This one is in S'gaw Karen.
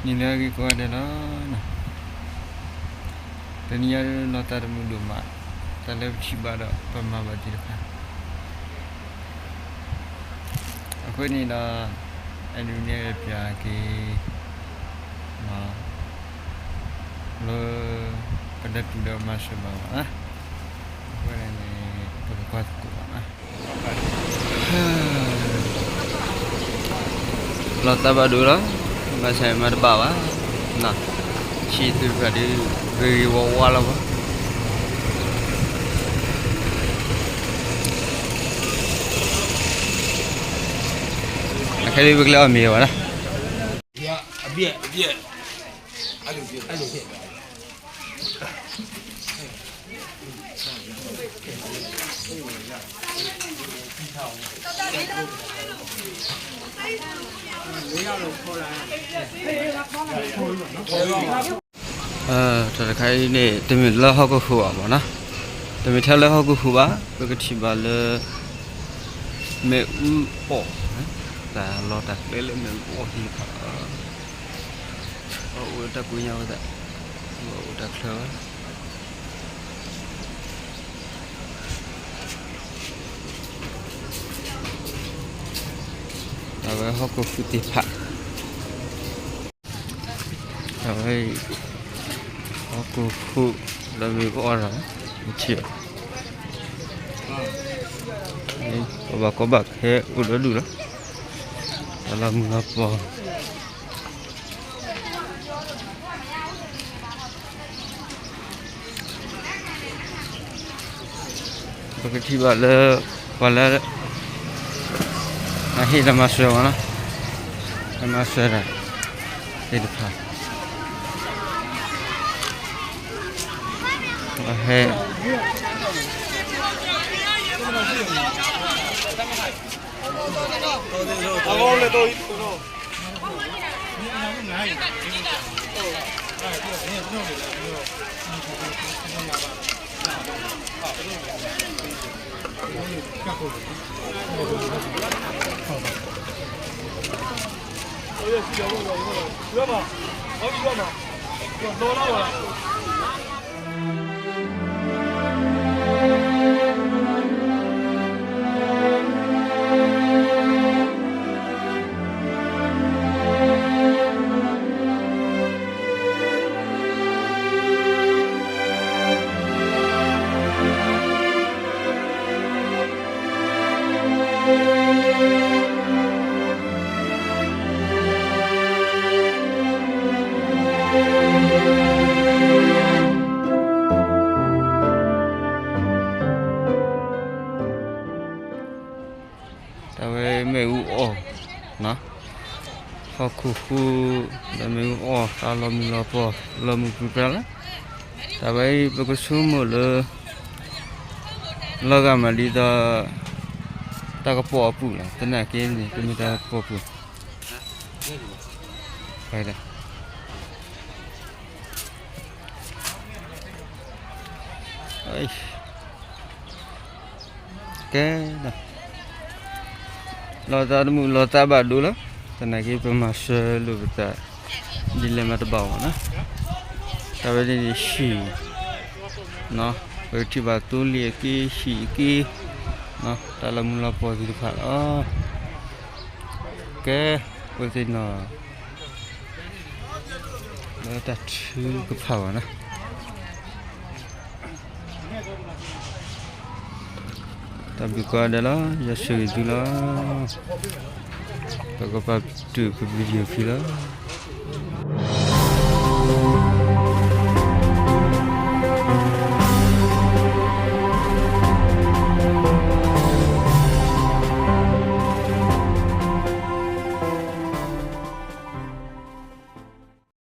နံၤလၢအဂ့ၤကိးဂၤဒဲးလီၤ. တနံၤညါလီၤသးတမုာ်ဒိၣ်မး, တၢ်လၢပထံၣ်ဘၣ်ဒီးပမၤဘၣ်သ့ၣ်တဖၣ် အဃိန့ၣ်ဒီး အဒုးနဲၣ်ပၠးက့ၤ လၢ ပဒဲပူၤဒီးမၤစၢၤဘၣ်မး, အဃိန့ၣ် ပကကွၢ်သကိးဘၣ်မး, လီၤသးဘၣ်ဒိလီၤ, မၤစၢၤမၤတဘၣ်ဘၣ်, ဆံးသုတဖၣ်ဒီး ဂ့ၤဂ့ၤဝါဝါလီၤဘၣ်. အခဲအံၤပကလဲၤအီၣ်မ့ၤဘၣ်နီၤ. တၢ်တခါအံၤန့ၣ် တမ့ၢ်လၢဟီၣ်ခိၣ်ဟူးဘၣ်မးနီၤ, တမ့ၢ်ထဲလၢဟီၣ်ခိၣ်ဟူးဘၣ်, ပကထံၣ်ဘၣ်လၢ မ့ၣ်အူအီၣ်, တၢ်လီၢ်တၢ်ကျဲလၢမ့ၣ်အူအီၣ်သ့ၣ်တဖၣ်, အအိၣ်တၢ်ကွံညါဝဲဒၣ်, အအိၣ်တၢ်ချၢဝဲ အဝဲဟီၣ်ခိၣ်ဟူးသ့ၣ်တဖၣ်, အဝဲ ဟီၣ်ခိၣ်ဟူး ဒီးမ့ၣ်အူအီၣ်တၢ်, မ့ၢ်ထံၣ်, ပဘၣ်ကီဘၣ်ခဲအိၣ်ဒီဒူၣ်လီၤ, တၢ်လီၤမုၢ်လီၤပီၢ် ပကထံၣ်ဘၣ်လၢ ပှၤလၢ အဟ့ၣ်တၢ်မၤစၢၤမးနီၤ, တၢ်မၤစၢၤတၢ်သ့ၣ်တဖၣ်, ဟဲ တၢ်ဝဲမ့ၣ်အူအီၣ်, ဟီၣ်ခိၣ်ဟူး, ဒီးမ့ၣ်အူအီၣ် တၢ်လီၤမုၢ်လီၤပီၢ် လီၤမုၢ်ပြံပြါလီၤ. တၢ်ဝဲအံၤပကဆိကမိၣ်လၢ လီၤဂာ်မးဒ်သိး တၢ်ကပီၤအပူၤလီၤ, သနာ်က့န့ၣ် တမ့ၢ်တၢ်ကပီၤပူၤ ကဲ, လီၤသးတမုာ်လီၤသးဘၣ်ဒိလီၤ, သနာ်က့ပမၤစၢၤလိာ်ပသး ဒ်လဲၣ်မးတဘၣ်ဘၣ်နီၤ, တၢ်ဝဲန့ၣ်န့ၣ်ဟံၣ်, ပကထံၣ်ဘၣ်သိလ့ၣ်အက့ ဟံၣ်အက့, တၢ်လီၤမုၢ်လီၤပီၢ်သ့ၣ်တဖၣ်လီၤ. ကဲ, ပသ့ၣ်နီၣ် လၢတၢ်ထုကဖၣ်ဘၣ်နီၤ, တၢ်ဘျုးကိးဂၤဒဲးလီၤ, ယွၤဆိၣ်ဂ့ၤသုလီၤ, ပကပာ်တုာ်ပ video ဖဲလီၤ.